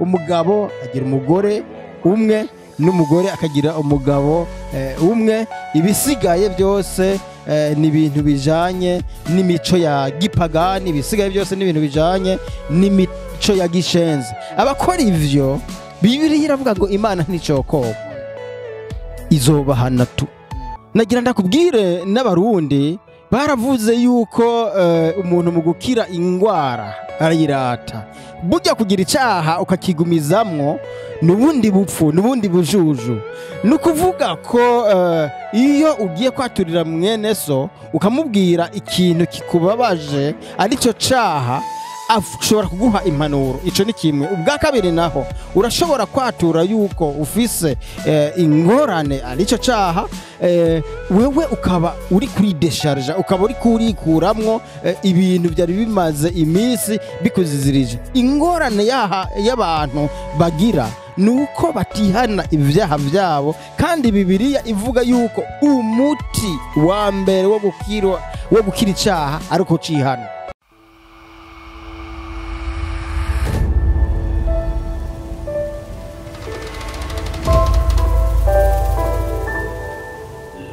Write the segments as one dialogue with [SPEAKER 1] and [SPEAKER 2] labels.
[SPEAKER 1] Umugabo agira umugore umwe n'umugore akagira umugabo umwe. Ibisigaye byose ni ibintu bijanye n'imico ya gipagani, ibisigaye byose ni ibintu bijanye n'imico ya gishenzi. Abakora ivyo, Bibiliya iravuga ngo Imana nticokogwa, izobahana tu. Nagira ndakubwire, n'Abarundi baravuze yuko umuntu mu gukira ingwara arayirata. Burya kugira icaha ukakigumizamwo nubundi bupfu, nubundi bujuju. Ni ukuvuga ko iyo ugiye kwaturira mwene so ukamubwira ikintu kikubabaje aricyo caha, ashobora kuguha impanuro. Ico ni kimwe. Ubwa kabiri naho, urashobora kwatura yuko ufise ingorane aricyo caha, wewe ukaba uri kuri décharge, ukaba uri kurikuramwo ibintu byari bimaze iminsi bikuzizirije. Ingorane yaha y'abantu bagira nuko batihana ibyaha byabo, kandi Bibiliya ivuga yuko umuti wa mbere wo gukira icaha ari ucihana.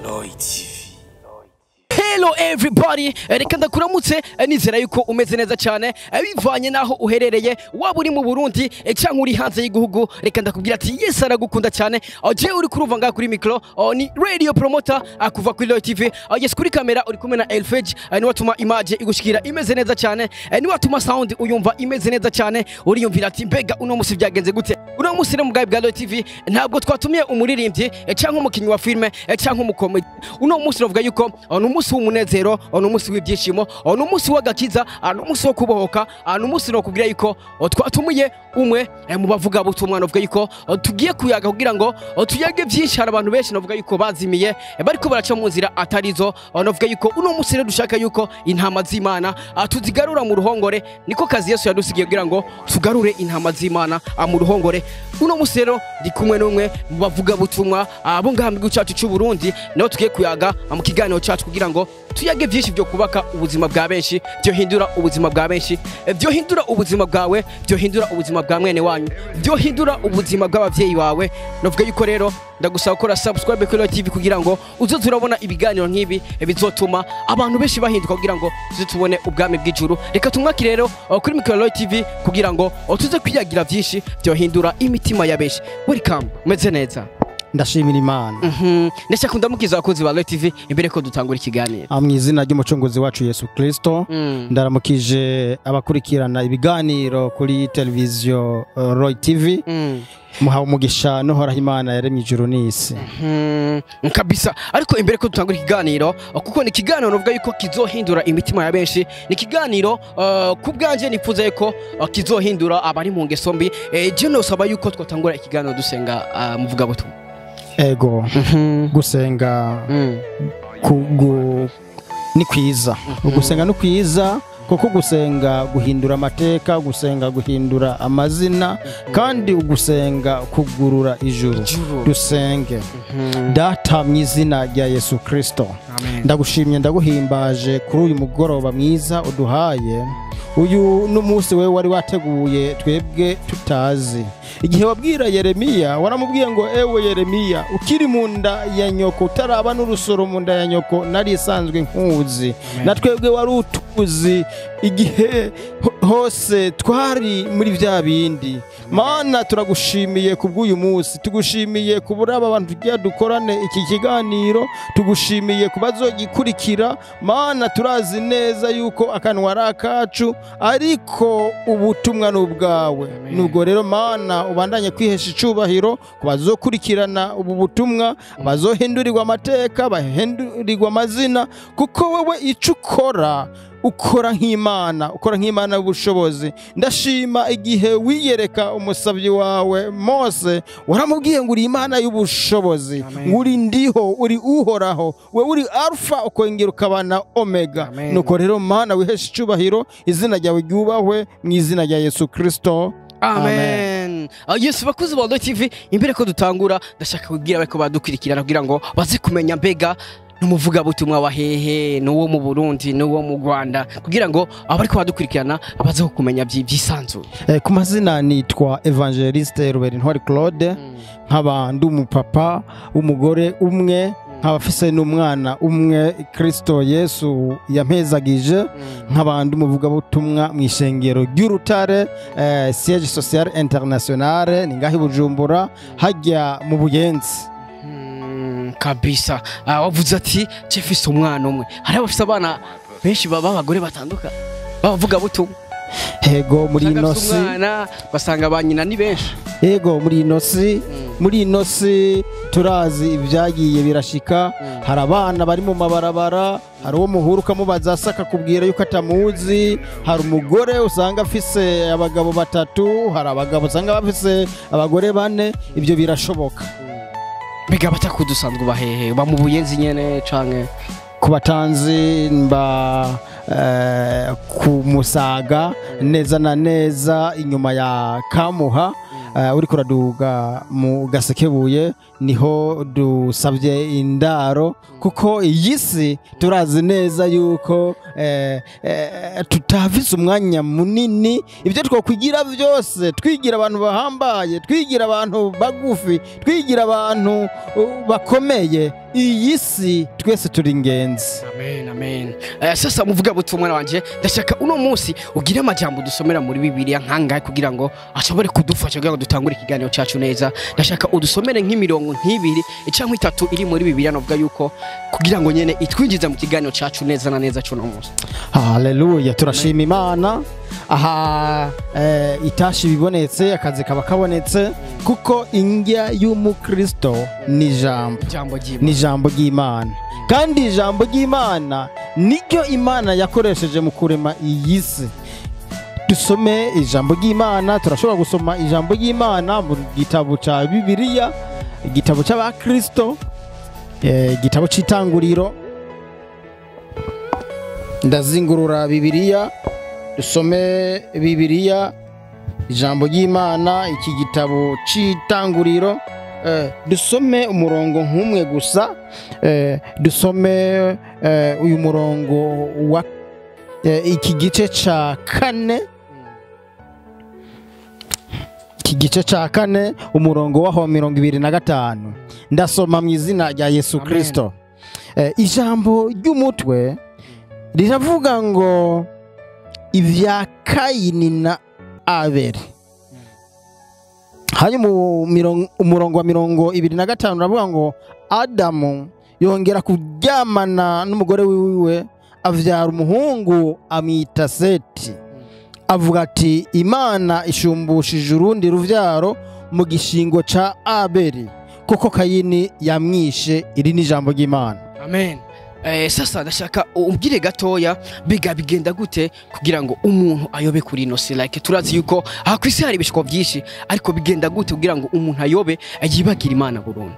[SPEAKER 2] Lloyd TV.
[SPEAKER 3] Hello everybody, reka ndakuramutse, nizera yuko umeze neza cyane, bivanye naho uherereye, waba uri mu Burundi cyangwa uri hanze y'igihugu. Reka ndakubwira ati Yesu aragukunda cyane. Je uri kurumva ngaha kuri micro ni radio promoter kuva kuri Lloyd TV. Yes, kuri kamera uri kumwe na Elfage, niwe atuma image igushikira imeze neza cyane, niwe atuma sound uyumva imeze neza cyane. Uriyumvira ati mbega uno musi byagenze gute? Uno musi rero mu bwayi bwa Lloyd TV ntabwo twatumiye umuririmbyi cyangwa umukinnyi wa filme cyangwa umukomedi. Uno munsi navuga yuko ni umunsi w'umunezero, ni umunsi w'ibyishimo, ni umunsi w'agakiza, ni umunsi wo kubohoka, ni umunsi nokubwira yuko twatumiye umwe mu bavugabutumwa. Navuga yuko tugiye kuyaga kugira ngo tuyage byinshi. Hari abantu benshi navuga yuko bazimiye, bariko baraca mu nzira atarizo. Navuga yuko uno munsi rero dushaka yuko intama z'Imana tuzigarura mu ruhongore. Niko kazi Yesu yadusigiye kugira ngo tugarure intama z'Imana mu ruhongore. Uno munsi rero ndi kumwe n'umwe mu bavugabutumwa bo ngaha mu gihugu cyacu cy'u Burundi, naho tugiye kuyaga mu kiganiro cyacu kugira ngo tuyage byinshi byo kubaka ubuzima bwa benshi, byohindura ubuzima bwa benshi, byohindura ubuzima bwawe, byohindura ubuzima bwa mwene wanyu, byohindura ubuzima bw'abavyeyi bawe. Navuga yuko rero ndagusaba gukora subscribe kuri Royal TV kugira ngo uzoze urabona ibiganiro nk'ibi bizotuma abantu benshi bahinduka, kugira ngo tuze tubone ubwami bw'ijuru. Reka tumwakire rero kuri micro Royal TV kugira ngo tuze kwiyagira byinshi byohindura imitima ya benshi. Welcome, umeze neza?
[SPEAKER 1] Ndashimira Imana.
[SPEAKER 3] Ndashaka ndamukiza abakozi ba Royal TV imbere ko dutangura ikiganiro.
[SPEAKER 1] Mu izina ry'umucunguzi wacu Yesu Kristo, ndaramukije abakurikirana ibiganiro kuri televiziyo Roy TV. Muhawe umugisha n'Uhoraho Imana yaremye ijuru n'isi.
[SPEAKER 3] Kabisa. Ariko imbere ko dutangura ikiganiro, kuko ni ikiganiro navuga yuko kizohindura imitima ya benshi, ni ikiganiro ku bwanje nifuza yuko kizohindura abari mu ngeso mbi. Je nosaba yuko twatangura ikiganiro dusenga, muvugabutumwa.
[SPEAKER 1] Ego, gusenga ni kwiza. Ugusenga ni kwiza kuko gusenga guhindura amateka, gusenga guhindura amazina, kandi ugusenga kugurura ijuru.
[SPEAKER 3] Ijuru.
[SPEAKER 1] Dusenge. Data, mu izina rya Yesu Kristo,
[SPEAKER 3] Amen.
[SPEAKER 1] ndagushimye, ndaguhimbaje kuri uyu mugoroba mwiza uduhaye. Uyu n'umunsi wewe wari wateguye twebwe tutazi. Igihe wabwira Yeremiya, waramubwiye ngo: "Ewe Yeremiya, ukiri mu nda ya nyoko, utaraba n'urusoro mu nda ya nyoko, nari isanzwe nkuzi." Na twebwe wari utuzi igihe hose twari muri bya bindi. Mana, turagushimiye kubw'uyu munsi, tugushimiye kubura aba bantu tugira dukorane iki kiganiro, tugushimiye kubazogikurikira. Mana, turazi neza yuko akanwa ari akacu, ariko ubutumwa ni ubwawe. Nubwo rero, Mana, ubandanye kwihesha icubahiro ku bazokurikirana ubu butumwa, bazohindurirwa amateka, bahindurirwa amazina, kuko wewe ico ukora, ukora nk'Imana, ukora nk'Imana y'ubushobozi. Ndashima igihe wiyereka umusabyi wawe Mose, waramubwiye ngo uri Imana y'ubushobozi,
[SPEAKER 3] Amen.
[SPEAKER 1] ngo uri Ndiho, uri Uhoraho, we uri Alfa ukongera ukaba na Omega.
[SPEAKER 3] Amen.
[SPEAKER 1] Nuko rero, Mana, wiheshe icubahiro, izina ryawe ryubahwe, mu izina rya Yesu Kristo.
[SPEAKER 3] Amen. Yesu bakuzi ba Royal TV, imbere ko dutangura ndashaka kubwira bariko badukurikirana kugira ngo baze kumenya mbega N'umuvugabutumwa wa hehe? N'uwo mu Burundi, n'uwo mu Rwanda, kugira ngo abariko badukurikirana baze kumenya byisanzuye.
[SPEAKER 1] Ku mazina nitwa Evangeliste Robert Ntwari Claude, nkaba ndi umupapa w'umugore umwe, nkaba afise n'umwana umwe Kristo Yesu yampezagije, nkaba ndi umuvugabutumwa mu ishengero ry'Urutare, siège social international ni ngaho i Bujumbura, hajya mu Buyenzi.
[SPEAKER 3] Kabisa. Wavuze ati mfise umwana umwe, hari abafise abana benshi baba abagore batandukanye babavugabutumwa.
[SPEAKER 1] Hego, muri
[SPEAKER 3] Usanga
[SPEAKER 1] ino
[SPEAKER 3] afise
[SPEAKER 1] si
[SPEAKER 3] umwana basanga ba nyina ni benshi.
[SPEAKER 1] Ego, muri ino si turazi ibyagiye birashika. Hari abana bari mu mabarabara, hari uwo muhura ukamubaza asa akakubwira yuko atamuzi, hari umugore usanga afise abagabo batatu, hari abagabo usanga bafise abagore bane. Ibyo birashoboka.
[SPEAKER 3] Mbega batakudusanzwe bahehe? Ba mu Buyenzi nyene canke?
[SPEAKER 1] Ku batanzi mba ku Musaga, neza na neza inyuma ya Kamuha, uriko uraduga mu Gasekebuye, niho dusabye indaro, kuko iyi si turazi neza yuko tutafise umwanya munini. Ibyo twokwigira byose, twigira abantu bahambaye, twigira abantu bagufi, twigira abantu bakomeye, iyi si twese turi ingenzi.
[SPEAKER 3] Amen, amen. Sasa muvugabutumwa wanje, ndashaka uno munsi ugire amajambo dusomera muri Bibiliya nkangahe kugira ngo ashobore kudufasha kugira ngo dutangure ikiganiro cyacu neza. Ndashaka udusomere nk'imirongo nk'ibiri cyangwa itatu iri muri Bibiliya, novuga yuko kugira ngo nyene itwinjize mu kiganiro cyacu neza na neza cuno munsi.
[SPEAKER 1] Haleluya, turashima Imana. Aha itashi bibonetse, akazi kaba kabonetse, kuko indya y'umukristo ni ijambo.
[SPEAKER 3] Ijambo ry'Imana.
[SPEAKER 1] Ni ijambo ry'Imana, kandi ijambo ry'Imana niryo Imana yakoresheje mu kurema iyi si. Dusome ijambo ry'Imana. Turashobora gusoma ijambo ry'Imana mu gitabo cya Bibiliya, igitabo cy'abakristo, igitabo cy'Itanguriro. Ndazingurura Bibiliya, dusome Bibiliya, ijambo ry'Imana, iki gitabo cy'Itanguriro. Dusome umurongo nk'umwe gusa, dusome uyu murongo wa iki gice ca kane, iki gice ca kane, umurongo waho 25. Ndasoma mu izina rya Yesu
[SPEAKER 3] Amen.
[SPEAKER 1] Kristo. Ijambo ry'umutwe riravuga ngo ibya Kayini na Abeli. Hanyuma umurongo wa 25 uravuga ngo Adamu yongera kuryamana n'umugore wiwe, avyara umuhungu, amwita Seti. Avuga ati: "Imana ishumbushije urundi ruvyaro mu gishingo ca Abeli, kuko Kayini yamwishe." Iri ni ijambo ry'Imana.
[SPEAKER 3] Amen. Sasa ndashaka umbwire gatoya, biga bigenda gute kugira ngo umuntu ayobe kuri ino si? Like turazi yuko aha ku isi hari ibishuko byinshi, ariko bigenda gute kugira ngo umuntu ayobe, yibagire Imana burundu?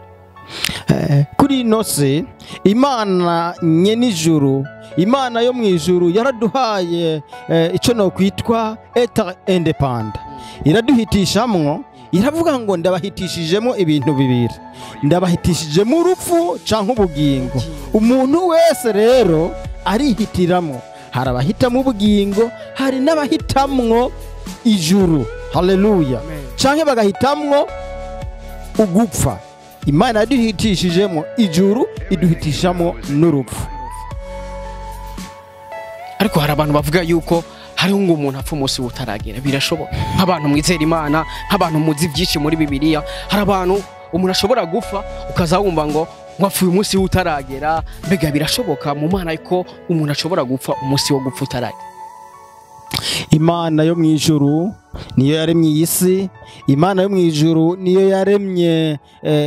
[SPEAKER 1] Kuri ino si, Imana nyen'ijuru, Imana yo mu ijuru, yaraduhaye icyo nokwitwa être indépendant. Iraduhitishamwo, iravuga ngo ndabahitishijemo ibintu bibiri, ndabahitishijemo urupfu canke ubugingo. Umuntu wese rero arihitiramo. Hari abahitamo ubugingo, hari n'abahitamwo ijuru, haleluya, canke bagahitamwo ugupfa. Imana yaduhitishijemo ijuru, iduhitishamo n'urupfu.
[SPEAKER 3] Ariko hari abantu bavuga yuko hariho ngo umuntu apfa umunsi utaragera. Birashoboka? Nk'abantu mwizera Imana, nk'abantu muzi byinshi muri Bibiliya, hari abantu umuntu ashobora gupfa ukaza wumva ngo apfuye umunsi utaragera. Mbega birashoboka mu Mana ko umuntu ashobora gupfa umunsi wo gupfa utaragera?
[SPEAKER 1] Imana yo mu ijuru niyo yaremye iyi si. Imana yo mu ijuru niyo yaremye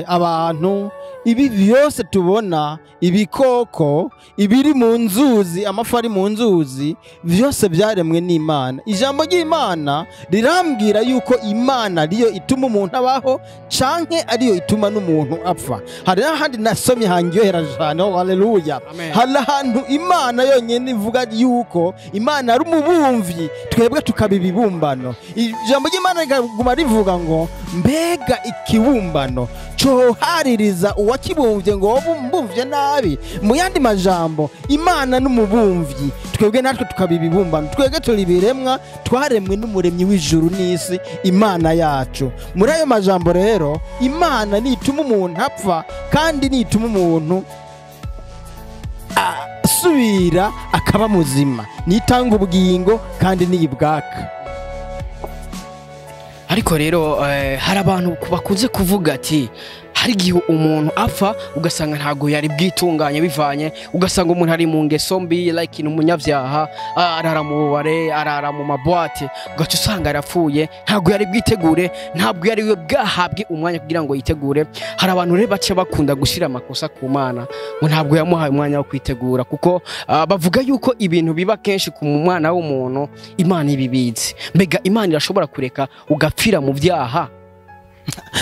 [SPEAKER 1] abantu, ibi byose tubona, ibikoko, ibiri mu nzuzi, amafi ari mu nzuzi, byose byaremwe n'Imana. Ijambo ry'Imana rirambwira yuko Imana ariyo ituma umuntu abaho canke ariyo ituma n'umuntu apfa. Hari n'ahandi nasomye hangiyohera cyane. Oh, haleluya!
[SPEAKER 3] Amen.
[SPEAKER 1] Hari ahantu Imana yonyine ivuga yuko Imana ari umubumvyi, twebwe tukaba ibibumbano. Ijambo ry'Imana riguma rivuga ngo mbega ikibumbano cohaririza uwakibumvye ngo wowe umbumvye nabi. Mu yandi majambo, Imana n'umubumvyi, twebwe natwe tukaba ibibumbano, twebwe turi ibiremwa twaremwe n'umuremyi w'ijuru n'isi, Imana yacu. Muri ayo majambo rero, Imana nituma umuntu apfa kandi nituma umuntu asubira akaba muzima, nitanga ubugingo kandi niyibwaka.
[SPEAKER 3] Ariko rero hari abantu bakunze kuvuga ati hari igihe umuntu apfa ugasanga ntabwo yari bwitunganye, bivanye ugasanga umuntu ari mu ngeso mbi, like ni umunyabyaha, arara mu bubare, arara mu maboîte, ugaca usanga arapfuye, ntabwo yari bwitegure, ntabwo yari bwahabwe umwanya kugira ngo yitegure. Hari abantu rero baca bakunda gushyira amakosa ku Mana ngo ntabwo yamuhaye umwanya wo kwitegura, kuko bavuga yuko ibintu biba kenshi ku mwana w'umuntu Imana ibibizi. Mbega Imana irashobora kureka ugapfira mu byaha?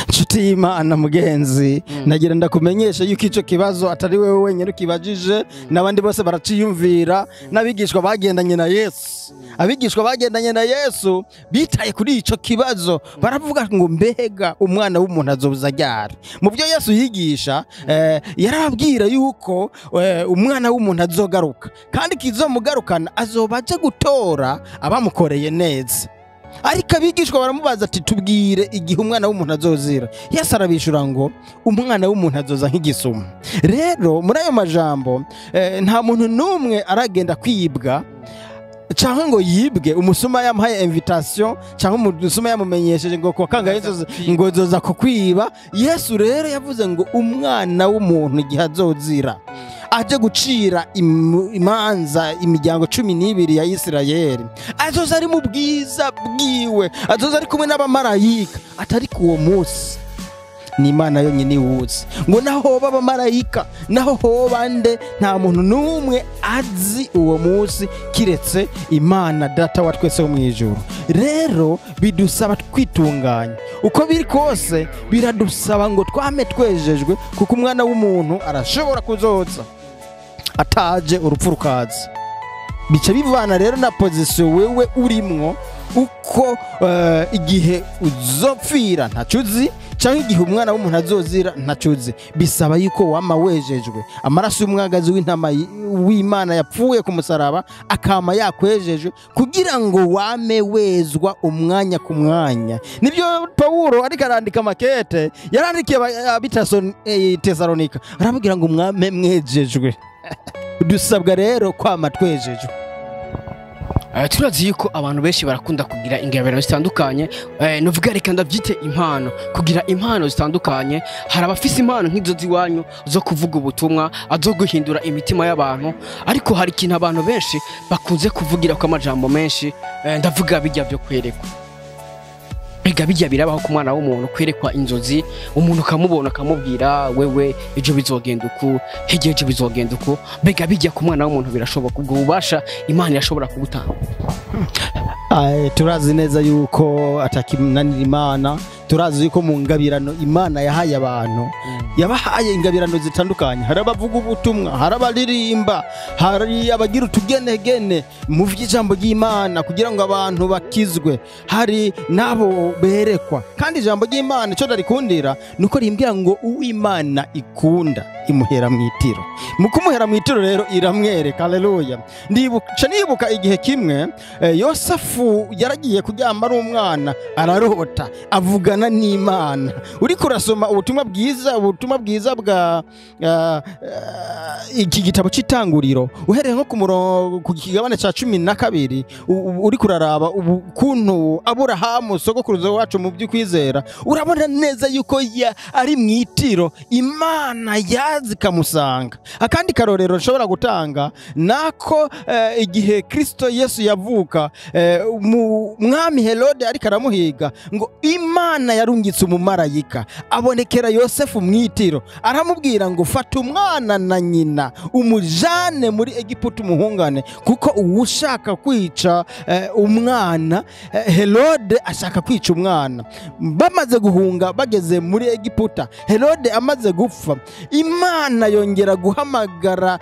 [SPEAKER 1] Nshuti y'Imana mugenzi, nagira ndakumenyesha yuko ico kibazo atari wewe wenyine ukibajije, n'abandi bose baraciyumvira, n'abigishwa bagendanye na Yesu. Abigishwa bagendanye na Yesu bitaye kuri ico kibazo, baravuga ngo mbega umwana w'umuntu azoza ryari? Mu byo Yesu yigisha, yarababwira yuko umwana w'umuntu azogaruka, kandi kizomugarukana azoba aje gutora abamukoreye neza. Ariko abigishwa baramubaza ati tubwire igihe umwana w'umuntu azozira. Yesu arabishura ngo umwana w'umuntu azoza nk'igisuma. Rero muri ayo majambo, nta muntu n'umwe aragenda kwibwa canke ngo yibwe umusuma yamuhaye invitation, canke umusuma yamumenyesheje ngo kwa kangahe ngo zoza kukwiba. Yesu rero yavuze ngo umwana w'umuntu igihe azozira aje gucira imanza imiryango 12 ya Isirayeli, azoza ari mu bwiza bwiwe, azoza ari kumwe n'abamarayika. Atari ku uwo munsi ni Imana yonyine iwuzi, ngo naho hoba abamarayika, naho hoba nde, nta muntu n'umwe azi uwo munsi kiretse Imana Data wa twese wo mu ijuru. Rero bidusaba kwitunganya uko biri kose, biradusaba ngo twame twejejwe, kuko umwana w'umuntu arashobora kuzoza ataje urupfu rukaza. Bica bivana rero na position wewe urimwo, uko igihe uzopfira ntacuzi, canke igihe umwana w'umuntu azozira ntacuzi. Bisaba yuko wama wejejwe amaraso y'umwagazi w'intama w'Imana yapfuye ku musaraba, akama yakwejejwe kugira ngo wame wezwa umwanya ku mwanya. Nibyo Paulo ariko arandika makete yarandikiye abitesalonika, arababwira ngo mwame mwejejwe. Dusabwa rero kwama twejejwe.
[SPEAKER 3] Turazi yuko abantu benshi barakunda kugira ingabirano zitandukanye, nuvuga reka ndabyite impano, kugira impano zitandukanye. Hari abafise impano nk'izo ziwanyu zo kuvuga ubutumwa, zo guhindura imitima y'abantu, ariko hari ikintu abantu benshi bakunze kuvugira ko amajambo menshi, ndavuga bijya byo kwerekwa. Mbega bijya birabaho ku mwana w'umuntu kwerekwa inzozi, umuntu ukamubona akamubwira wewe ejo bizogenda uku, hirya ejo bizogenda uku? Mbega bijya ku mwana w'umuntu birashoboka? Ubwo bubasha Imana irashobora kubutanga?
[SPEAKER 1] Turazi neza yuko atakinanira Imana. Turazi yuko mu ngabirano Imana yahaye abantu, yabahaye ingabirano zitandukanye. Hari abavuga ubutumwa, hari abaririmba, hari abagira utugenegene mu vy'ijambo ry'Imana kugira ngo abantu bakizwe, hari nabo berekwa. Kandi ijambo ry'Imana ico ndarikundira nuko rimbwira ngo uw'Imana ikunda imuhera mwitiro. Mu kumuhera mwitiro rero iramwereka. Haleluya. Ndibuka nibuka igihe kimwe, Yosefu yaragiye kuryama ari umwana, ararota avugana n'Imana. Uriko urasoma ubutumwa bwiza, ubutumwa bwiza bwa iki gitabo c'itanguriro, uhereye nko ku murongo ku kigabane ca 12, uriko uraraba ukuntu Aburahamu sogokuruza wacu mu by'ukwizera, urabona neza yuko ari mwitiro Imana yazi ikamusanga. Akandi karorero nshobora gutanga nako, igihe Kristo Yesu yavuka, mwami Herode ariko aramuhiga, ngo Imana Imana yarungitse umumarayika abonekera Yosefu mwitiro, aramubwira ngo fata umwana na nyina umujane muri Egiputa umuhungane, kuko uwushaka kwica umwana, Herode ashaka kwica umwana. Bamaze guhunga bageze muri Egiputa, Herode amaze gupfa, Imana yongera guhamagara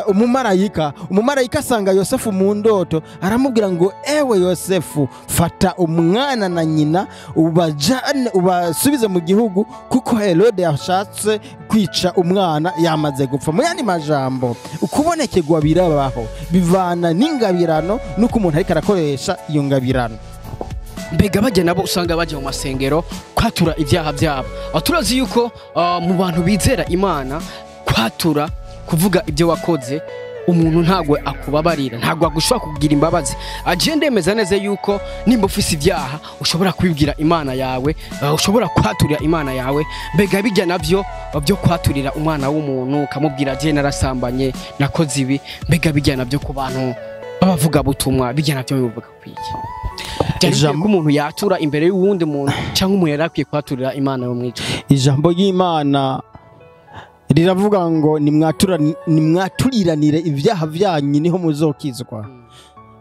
[SPEAKER 1] umumarayika. Umumarayika asanga Yosefu mu ndoto, aramubwira ngo ewe Yosefu, fata umwana na nyina ubajane ubasubize mu gihugu, kuko Herode yashatse kwica umwana yamaze gupfa. Mu yandi majambo, ukubonekerwa birabaho, bivana n'ingabirano nuko umuntu ariko arakoresha iyo ngabirano.
[SPEAKER 3] Mbega bajya nabo usanga bajya mu masengero kwatura ibyaha byabo. Turazi yuko mu bantu bizera Imana, kwatura kuvuga ibyo wakoze umuntu ntabwo akubabarira, ntabwo agushobora kugira imbabazi. Aje ndemeza neza yuko nimba ufise ibyaha ushobora kubibwira Imana yawe, ushobora kwaturira Imana yawe. Mbega bijya navyo byo kwaturira umwana w'umuntu ukamubwira je narasambanye nakoze ibi, mbega bijya navyo ku bantu babavuga butumwa, bijya navyo bivuga kwiki? Ijambo umuntu yatura imbere y'uwundi muntu cyangwa umuntu yarakwiye kwaturira Imana yo mwico.
[SPEAKER 1] Ijambo ry'Imana riravuga ngo nimwaturiranire ibyaha byanyu niho muzokizwa.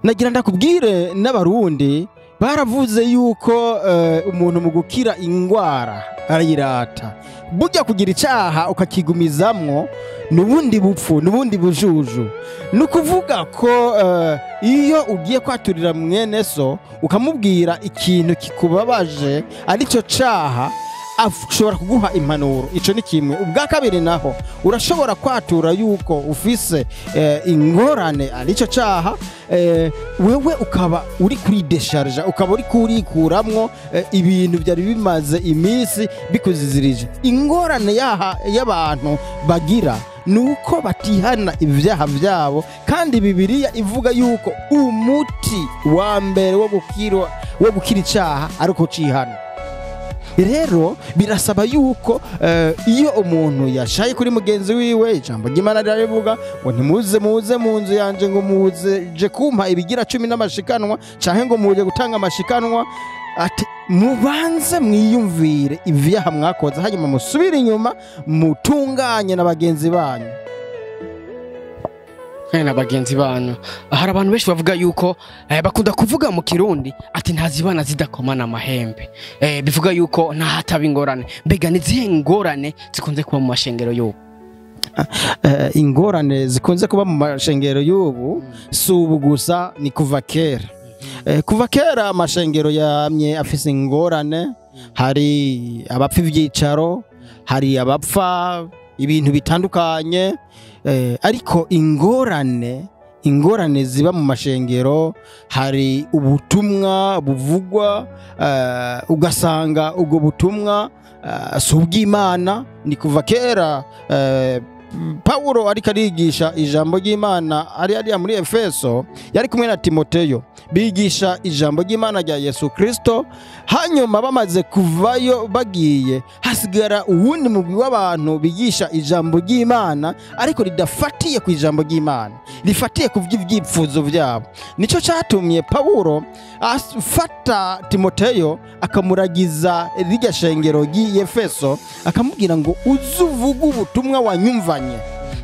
[SPEAKER 1] Nagira ndakubwire n'abarundi baravuze yuko umuntu mu gukira ingwara arayirata. Burya kugira icyaha ukakigumizamwo nubundi bupfu nubundi bujuju. Nukuvuga ko iyo ugiye kwaturira mwene so ukamubwira ikintu kikubabaje aricyo caha, ashobora kuguha impanuro. Ico ni kimwe. Ubwa kabiri naho urashobora kwatura yuko ufise ingorane arico caha, wewe ukaba uri kuri décharge, ukaba uri kurikuramwo ibintu byari bimaze iminsi bikuzizirije. Ingorane y'abantu bagira nuko batihana ibyaha byabo, kandi Bibiliya ivuga yuko umuti wa mbere wo gukira icaha ariko cihana. Rero birasaba yuko iyo umuntu yashaye kuri mugenzi wiwe, ijambo ry'Imana riravuga ngo ntimuze muze mu nzu yanje ngo muze je kumpa ibigira 10 n'amashikanwa, canke ngo muje gutanga amashikanwa, ati mubanze mwiyumvire ibyaha mwakoze, hanyuma musubire inyuma mutunganye na bagenzi banyu.
[SPEAKER 3] Na bagenzi banyu. Hari abantu benshi bavuga yuko bakunda kuvuga mu Kirundi ati ntazibana zidakomana amahembe. Bivuga yuko nta hataba ingorane. Mbega ni zihe ngorane zikunze kuba mu mashengero y'ubu?
[SPEAKER 1] Ingorane zikunze kuba mu mashengero y'ubu si ubu gusa, ni kuva kera. Kuva kera amashengero yamye afise ingorane. Hari abapfa ivyicaro, hari abapfa ibintu bitandukanye, ariko ingorane ziba mu mashengero, hari ubutumwa buvugwa, ugasanga ubwo butumwa si ubw'Imana. Ni kuva kera Paulo ariko arigisha ijambo ry'Imana ari hariya muri Efeso, yari kumwe na Timoteyo, bigisha ijambo ry'Imana rya Yesu Kristo. Hanyuma bamaze kuvayo bagiye, hasigara uwundi mugwi w'abantu bigisha ijambo ry'Imana ariko ridafatiye ku ijambo ry'Imana, rifatiye ku by'ibyifuzo byabo. Nico cyatumye Paulo afata Timoteyo akamuragiza rirya shengero ry'Efeso, akamubwira ngo uzuvuge ubutumwa wanyumvanye,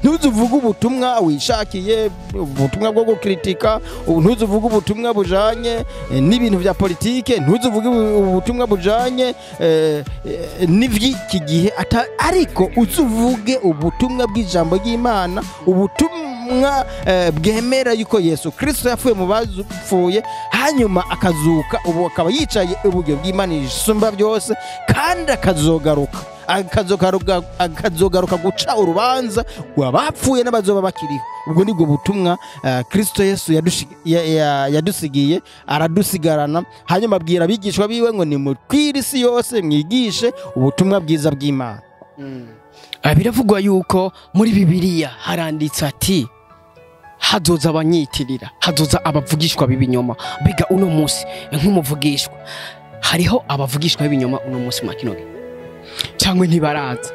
[SPEAKER 1] ntuzuvuge ubutumwa wishakiye, ubutumwa bwo gukritika, ntuzuvuge ubutumwa bujanye n'ibintu bya politike, ntuzuvuge ubutumwa bujanye n'ivy'iki gihe, ariko uzuvuge ubutumwa bw'ijambo ry'Imana, ubutumwa bwemera yuko Yesu Kristo yapfuye mu bapfuye hanyuma akazuka, ubu akaba yicaye iburyo bw'Imana isumba byose, kandi akazogaruka akazogaruka guca urubanza rw'abapfuye n'abazoba bakiriho. Ubwo nibwo butumwa Kristo Yesu yadusigiye, aradusigarana. Hanyuma abwira abigishwa biwe ngo nimukwire isi yose mwigishe ubutumwa bwiza bw'Imana.
[SPEAKER 3] Biravugwa yuko muri Bibiliya haranditse ati hazoza abanyitirira, hazoza abavugishwa b'ibinyoma. Mbega uno munsi nk'umuvugishwa, hariho abavugishwa b'ibinyoma uno munsi makinoge cyangwa ntibaraza?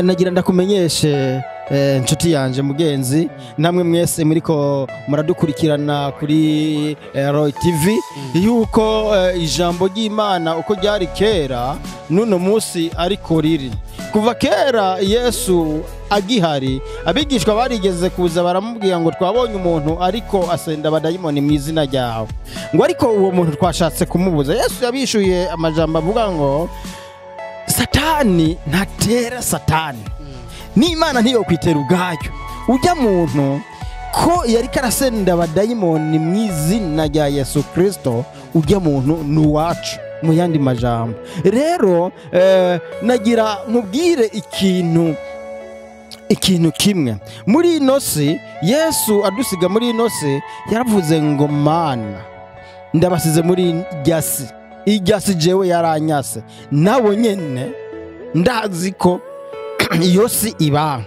[SPEAKER 1] Nagira ndakumenyeshe nshuti yanje mugenzi, namwe mwese muriko muradukurikirana kuri Roy TV, yuko ijambo ry'Imana uko ryari kera n'uno munsi ariko riri. Kuva kera Yesu agihari, abigishwa barigeze kuza baramubwira ngo twabonye umuntu ariko asenda abadayimoni mu izina ryawe, ngo ariko uwo muntu twashatse kumubuza. Yesu yabishuye amajambo avuga ngo Satani ntatera Satani, n'Imana ntiyokwitera ubwayo. Ujya muntu ko yari karasenda abadayimoni mu izina rya Yesu Kristo, ujya muntu ni uwacu. Mu yandi majambo rero, nagira nkubwire ikintu kimwe. Muri ino si, Yesu adusiga muri ino si, yaravuze ngo Mana ndabasize muri irya si, irya si jewe yaranyase, nawe nyene ndazi ko iyo si iba,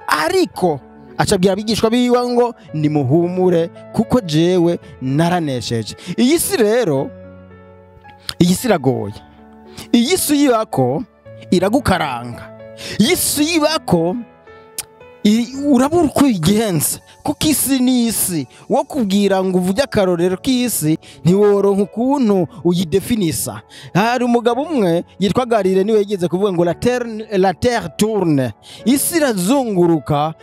[SPEAKER 1] ariko acabwira abigishwa biwe ngo nimuhumure kuko jewe naranesheje. Iyi si rero, iyi si iragoye. Iyi si uyibako iragukaranga. Iyi si uyibako urabura uko uyigenza, kuko isi ni isi. Wo kubwira ngo uvuge akarorero k'isi ntiworonka ukuntu uyidefinisa. Hari umugabo umwe yitwa Galilée, niwe yigeze kuvuga ngo la terre tourne, isi irazunguruka.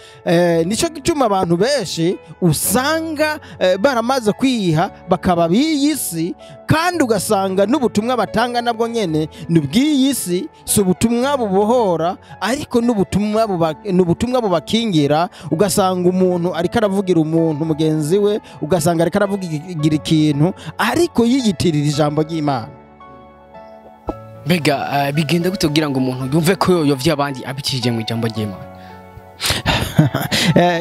[SPEAKER 1] Nico gituma abantu benshi usanga baramaze kwiha bakaba b'iyi si, kandi ugasanga n'ubutumwa batanga nabwo nyene ni bw'iyi si. Si ubutumwa bubohora, ariko n'ubutumwa bubakingira. Ugasanga umuntu ariko aravugira umuntu mugenzi we, ugasanga ariko aravugira ikintu ariko yiyitirira ijambo ry'Imana.
[SPEAKER 3] Mbega bigenda gute kugira ngo umuntu yumve ko yoyovya abandi abicishije mu ijambo ry'Imana?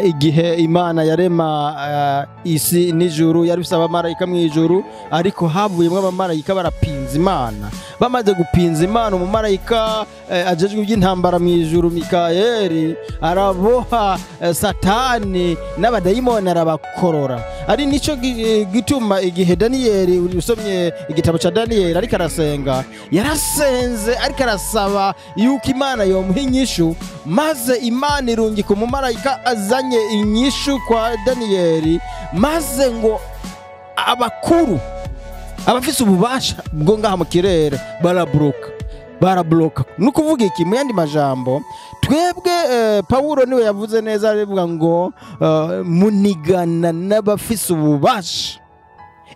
[SPEAKER 1] Igihe Imana yarema isi n'ijuru, yari ifise abamarayika mu ijuru, ariko havuyemwo abamarayika barapinza Imana. Bamaze gupinza Imana, umumarayika ajejwe iby'intambara mu ijuru Mikayeli araboha Satani n'abadayimoni arabakorora. Ari nico gituma igihe Daniyeli, usomye igitabo ca Daniyeli, ariko arasenga, yarasenze ariko arasaba yuko Imana yomuha inyishu, maze Imana irungika umumarayika azanye inyishu kwa Daniyeli, maze ngo abakuru abafise ububasha bwo ngaha mu kirere barabloka. Nukuvuga iki mu yandi majambo, twebwe Paulo niwe yavuze neza, aravuga ngo munigana n'abafise ububasha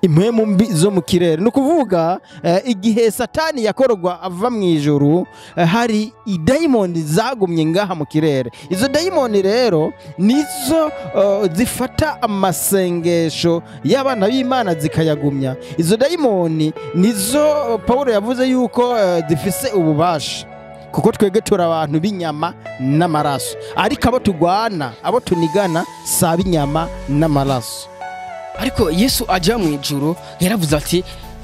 [SPEAKER 1] impwemu mbi zo mu kirere. Nukuvuga igihe Satani yakorwa ava mu ijuru, hari idayimoni zagumye ngaha mu kirere. Izo dayimoni rero nizo zifata amasengesho y'abana b'Imana zikayagumya. Izo dayimoni nizo Paulo yavuze yuko zifise ububasha, kuko twebwe turi abantu b'inyama n'amaraso, ariko abo tugwana, abo tunigana si ab'inyama n'amaraso.
[SPEAKER 3] Ariko Yesu aja mu ijuru yaravuze ati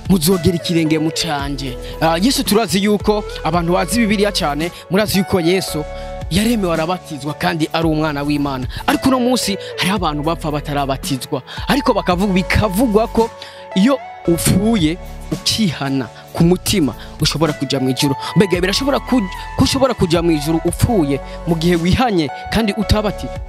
[SPEAKER 3] muzogera ikirenge mu canje. Yesu turazi yuko abantu bazi Bibiliya cyane, murazi yuko Yesu yaremewe arabatizwa kandi ari umwana w'Imana. Ariko uno munsi hari abantu bapfa batarabatizwa, ariko bakavuga, bikavugwa ko iyo upfuye ukihana ku mutima ushobora kuja mu ijuru. Mbega birashobora ko ushobora kuja mu ijuru upfuye mu gihe wihanye kandi utabatijwe?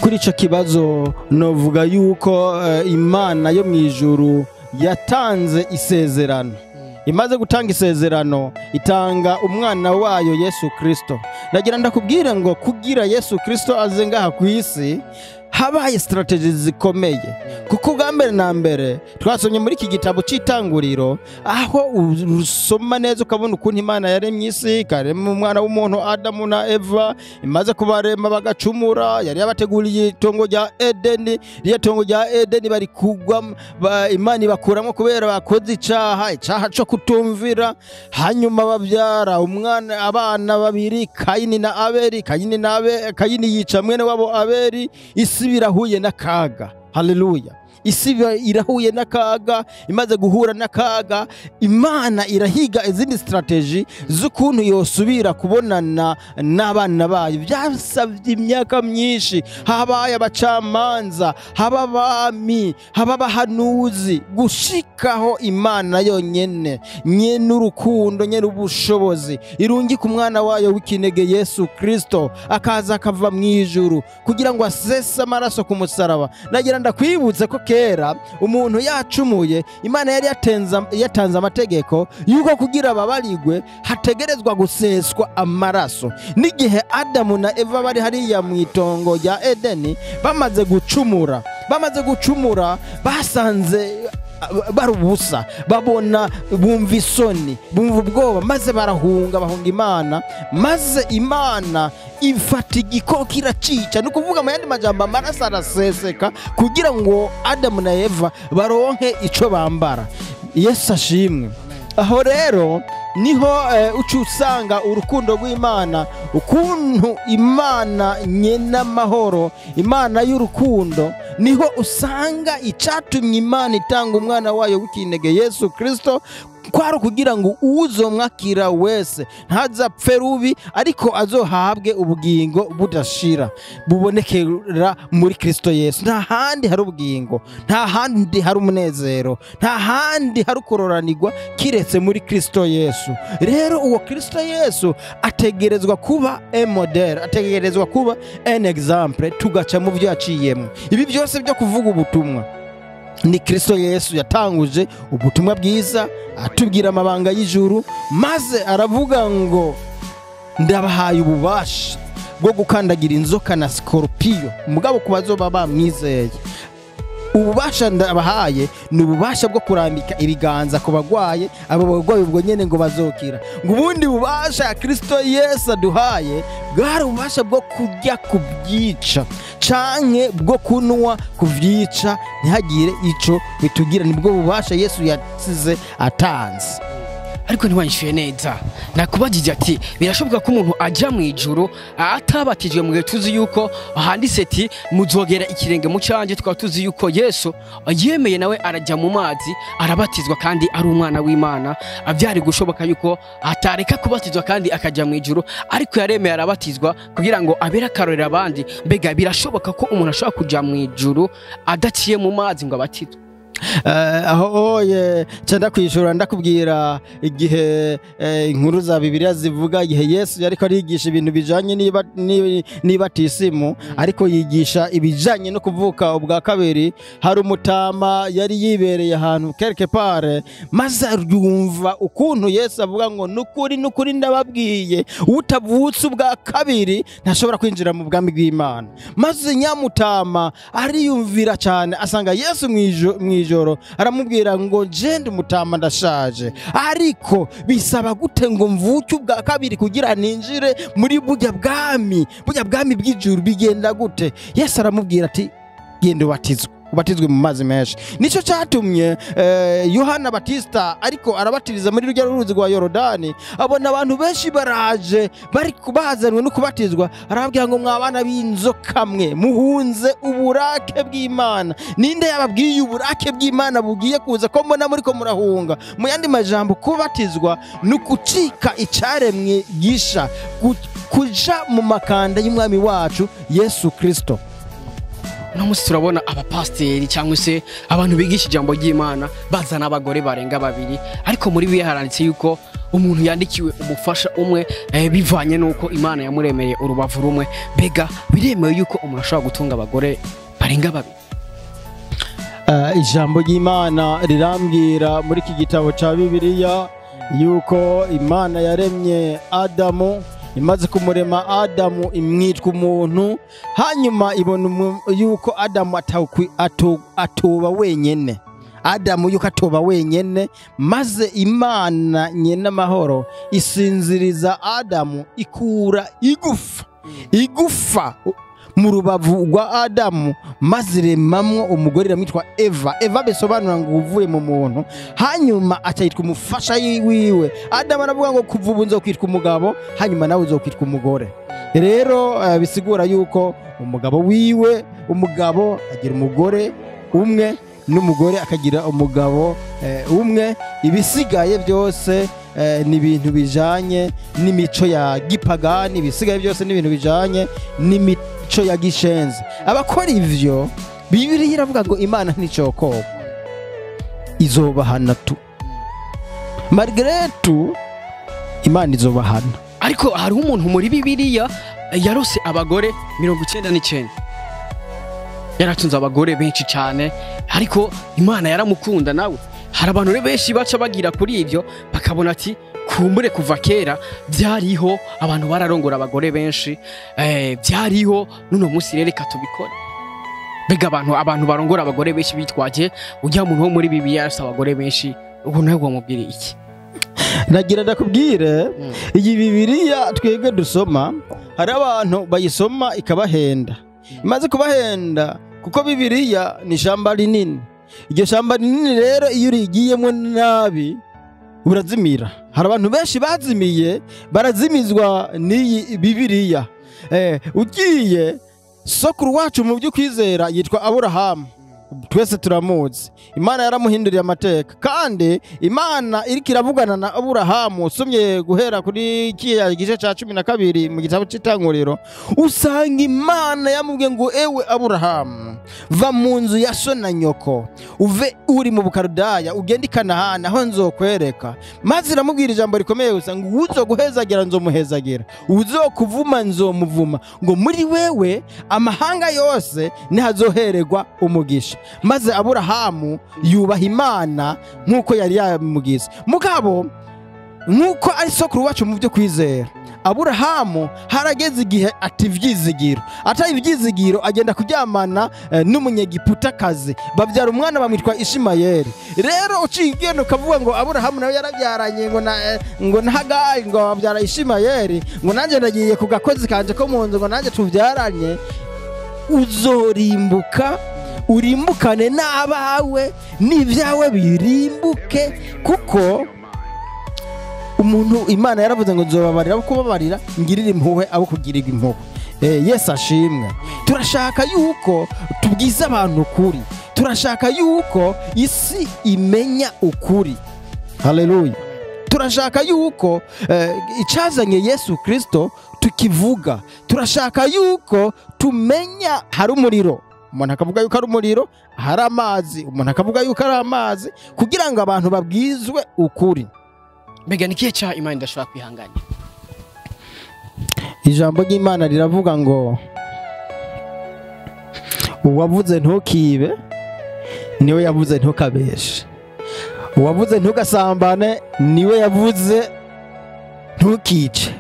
[SPEAKER 1] Kuri ico kibazo novuga yuko Imana yo mu ijuru yatanze isezerano. Imaze gutanga isezerano, itanga umwana wayo Yesu Kristo. Nagira ndakubwire ngo kugira Yesu Kristo aze ngaha ku isi habaye strategy zikomeye, kuko bwa mbere na mbere twasomye muri iki gitabo c'itanguriro, aho usoma neza ukabona ukuntu Imana yaremye isi, ikarema umwana w'umuntu Adamu na Eva. Imaze kubarema bagacumura, yari yabateguriye itongo rya Edeni. Ririya tongo rya Edeni bari kugwa, Imana ibakuramo kubera bakoze icaha, icaha co kutumvira. Hanyuma babyara umwana, abana babiri, Kayini na Abeli. Kayini na Abe, Kayini yica mwene wabo Abeli. Isi birahuye n'akaga. Haleluya. Isi irahuye n'akaga. Imaze guhura n'akaga, Imana irahiga izindi strategy z'ukuntu yosubira kubonana n'abana bayo. Byasabye imyaka myinshi, habaye abacamanza, haba abami, haba abahanuzi, gushikaho Imana yonyene nyene urukundo, nyene ubushobozi, irungika umwana wayo w'ikinege Yesu Kristo, akaza akava mu ijuru kugira ngo asese amaraso ku musaraba. Nagira ndakwibutse ko Kera umuntu yacumuye, Imana yari yatanze amategeko yuko kugira babarigwe hategerezwa guseswa amaraso. N'igihe Adamu na Eva bari hariya mu itongo rya Edeni bamaze gucumura, basanze bari ubusa, babona bumva isoni, bumva ubwoba, maze barahunga, bahunga Imana. Maze Imana ifata igikoko iracica. Ni ukuvuga mu yandi majambo, amaraso araseseka kugira ngo Adamu na Eva baronke ico bambara. Yesu ashimwe. Aho rero niho uca usanga urukundo rw'Imana, ukuntu Imana nyenamahoro, Imana y'urukundo. Niho usanga icatumye Imana itanga umwana wayo w'ikinege Yesu Kristo kwari ukugira ngo uzomwakira wese ntazapfe rubi, ariko azohabwe ubugingo budashira bubonekera muri Kristo Yesu. Nta handi hari ubugingo, nta handi hari umunezero, nta handi hari ukororanirwa kiretse muri Kristo Yesu. Rero uwo Kristo Yesu ategerezwa kuba un modèle, ategerezwa kuba un exemple, tugaca mu byo yaciyemo. Ibi byose byo kuvuga ubutumwa ni Kristo Yesu yatanguje ubutumwa bwiza, atubwira amabanga y'ijuru, maze aravuga ngo: "Ndabahaye ububasha bwo gukandagira inzoka na sikorupiyo." Mugabo ku bazoba bamwizeye, ububasha ndabahaye ni ububasha bwo kurambika ibiganza ku bagwaye, abo bagwaye ubwo nyene ngo bazokira. Ngo ubundi bubasha Kristo Yesu aduhaye bwari ububasha bwo kurya ku byica canke bwo kunywa ku vyica, ntihagire ico bitugira. Nibwo bubasha Yesu yasize atanze.
[SPEAKER 3] Ariko ntiwanyishuye neza. Nakubajije ati: birashoboka ko umuntu ajya mu ijuru atabatijwe, mu gihe tuzi yuko handitse ati: "Muzogera ikirenge mu canje"? Tukaba tuzi yuko Yesu yemeye nawe arajya mu mazi arabatizwa, kandi ari umwana w'Imana. Byari gushoboka yuko atareka kubatizwa kandi akajya mu ijuru, ariko yaremeye arabatizwa kugira ngo abere akarorero abandi. Mbega birashoboka ko umuntu ashobora kujya mu ijuru adaciye mu mazi ngo abatizwe?
[SPEAKER 1] Aho oye nca ndakwishura, ndakubwira igihe inkuru za Bibiliya zivuga igihe Yesu yariko arigisha ibintu bijanye n'ibatisimu, ariko yigisha ibijanye no kuvuka ubwa kabiri. Hari umutama yari yibereye ahantu quelque part, maze yumva ukuntu Yesu avuga ngo: "Nukuri, nukuri, ndababwiye, utavutse ubwa kabiri ntashobora kwinjira mu bwami bw'Imana." Maze nyamutama ariyumvira cyane, asanga Yesu mw'ijoro, aramubwira ngo: "Jende umutama, ndashaje, ariko bisaba gute ngo mvuke ubwa kabiri kugira ninjire muri burya bwami bw'ijuru? Bigenda gute?" Yesu aramubwira ati: "Genda ubatizwe, ubatizwe mu mazi menshi." Nicyo cyatumye Yohana Batista ariko arabatiriza muri rujya ruzi rwa Yorodani, abona abantu benshi baraje bari bazanwe no kubatizwa, arababwira ngo: "Mwabana b'inzoka mwe, muhunze uburake bw'Imana. Ninde yababwiye uburake bw'Imana bugiye kuza, ko mbona muri ko murahunga?" Mu yandi majambo, kubatizwa ni ukucika icyaremwe gisha, kuja mu makanda y'umwami wacu Yesu Kristo.
[SPEAKER 3] Uno munsi turabona abapasiteri cyangwa se abantu bigisha ijambo ry'Imana bazana abagore barenga babiri, ariko muri Bibiliya haranditse yuko umuntu yandikiwe umufasha umwe, bivanye n'uko Imana yamuremereye urubavu rumwe. Mbega biremewe yuko umuntu ashobora gutunga abagore barenga babiri?
[SPEAKER 1] Ijambo ry'Imana rirambwira muri iki gitabo cya Bibiliya yuko Imana yaremye Adamu. Imaze kumurema Adamu, imwitwa umuntu. Hanyuma ibona yuko Adamu atoba wenyene, Adamu yuko atoba wenyene. Maze Imana nyene amahoro isinziriza Adamu, ikura igufa mu rubavu rwa Adamu, maze iremamwo umugore, iramwitwa Eva. Eva bisobanura ngo uvuye mu muntu. Hanyuma aca yitwa umufasha wiwe. Adamu aravuga ngo: "Kuva ubu nzokwitwa umugabo, hanyuma nawe uzokwitwa umugore." Rero bisigura yuko umugabo wiwe, umugabo agira umugore umwe n'umugore akagira umugabo umwe. Ibisigaye byose ni ibintu bijanye n'imico ya gipagani, ibisigaye byose ni ibintu bijanye n'imico ya gishenzi. Abakora ivyo, Bibiliya iravuga ngo Imana nticokogwa, izobahana tu, malgré tout Imana izobahana.
[SPEAKER 3] Ariko hariho umuntu muri Bibiliya yarose abagore 99. Yaratunze abagore benshi cyane, ariko Imana yaramukunda nawe. Hari abantu rero benshi baca bagira kuri ibyo bakabona ati kumbure kuva kera byariho abantu bararongora abagore benshi, byariho n'uno munsi rero reka tubikore. Mbega abantu barongora abagore benshi bitwaje ujya muntu wo muri Bibiliya yarafise abagore benshi, ubu nawe wamubwira iki?
[SPEAKER 1] Nagira ndakubwire, iyi Bibiliya twebwe dusoma hari abantu bayisoma ikabahenda, imaze kubahenda kuko Bibiliya ni ishamba rinini. Iryo shamba rinini rero iyo urigiyemo nabi urazimira. Hari abantu benshi bazimiye, barazimizwa n'iyi Bibiliya. Ugiye sokuru wacu mu by'ukwizera yitwa Aburahamu, twese turamuzi. Imana yaramuhinduriye amateka, kandi Imana iriko iravugana na Aburahamu. Usomye guhera kuri kiya gice ca 12 mu gitabo c'Itanguriro, usanga Imana yamubwiye ngo ewe Aburahamu, va mu nzu ya so na nyoko, uve uri mu Bukaludaya ugende i Kanahani aho nzokwereka. Maze iramubwira ijambo rikomeye gusa ngo uwuzoguhezagira nzomuhezagira, uwuzokuvuma nzomuvuma, ngo muri wewe amahanga yose nihazohererwa umugisha. Maze Aburahamu yubaha Imana nk'uko yari yamugize. Mugabo nk'uko ari sokuru wacu mu byo kwizera, Aburahamu harageze igihe ati ivyizigiro, atari ivyizigiro agenda kuryamana n'umunyegiputakazi, babyara umwana bamwitwa Ishimayeli. Rero uciye igenda ukavuga ngo Aburahamu nawe yarabyaranye ngo na Hagari ngo babyara Ishimayeli, ngo nanjye nagiye ku gakozi kanje ko mu nzu ngo nanjye tubyaranye, uzorimbuka urimbukane n'abawe n'ibyawe birimbuke, kuko umuntu Imana yaravuze ngo nzobabarira abo kubabarira, ngirire impuhwe abo kugirirwa impuhwe. Yesu ashimwe. Turashaka yuko tubwiza abantu ukuri, turashaka yuko isi imenya ukuri. Haleluya. Turashaka yuko icazanye Yesu Kristo tukivuga. Turashaka yuko tumenya hari umuriro, umuntu akavuga yuko ari umuriro, hari amazi, umuntu akavuga yuko ari amazi, kugira ngo abantu babwizwe ukuri.
[SPEAKER 3] Mbega ni kihe cyaha Imana idashobora kwihanganira?
[SPEAKER 1] Ijambo ry'Imana riravuga ngo uwavuze ntukibe niwe yavuze ntukabeshe, uwavuze ntugasambane niwe yavuze ntukice.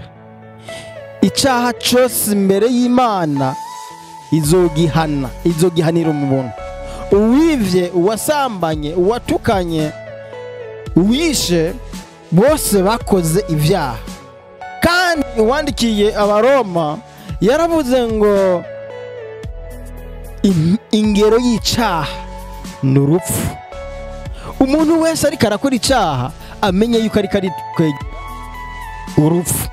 [SPEAKER 1] Icyaha cyose imbere y'Imana izogihana, izogihanira umuntu. Uwivye, uwasambanye, uwatukanye, uwishe, bose bakoze ibyaha. Kandi uwandikiye Abaroma yaravuze ngo ingero y'icaha ni urupfu. Umuntu wese ariko arakora icaha amenye yuko ariko ari urupfu.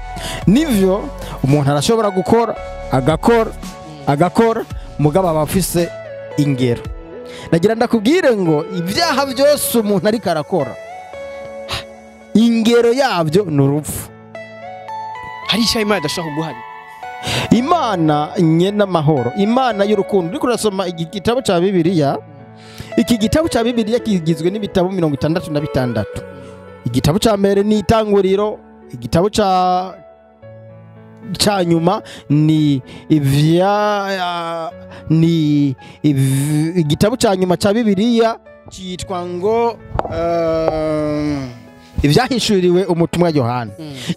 [SPEAKER 1] Nivyo umuntu arashobora gukora agakora agakora, mugabo aba afise ingero. Nagira ndakubwire ngo ibyaha byose umuntu ariko arakora ingero yabyo ni urupfu.
[SPEAKER 3] Hari icyaha Imana idashobora kuguharira?
[SPEAKER 1] Imana nyene amahoro, Imana y'urukundo. Uriko urasoma igitabo ca Bibiliya, iki gitabo ca Bibiliya kigizwe n'ibitabo 66. Igitabo ca mbere ni Itanguriro, igitabo ca nyuma ni igitabo ca nyuma ca Bibiliya cyitwa ngo ivyahishuriwe umutumwa Yohana.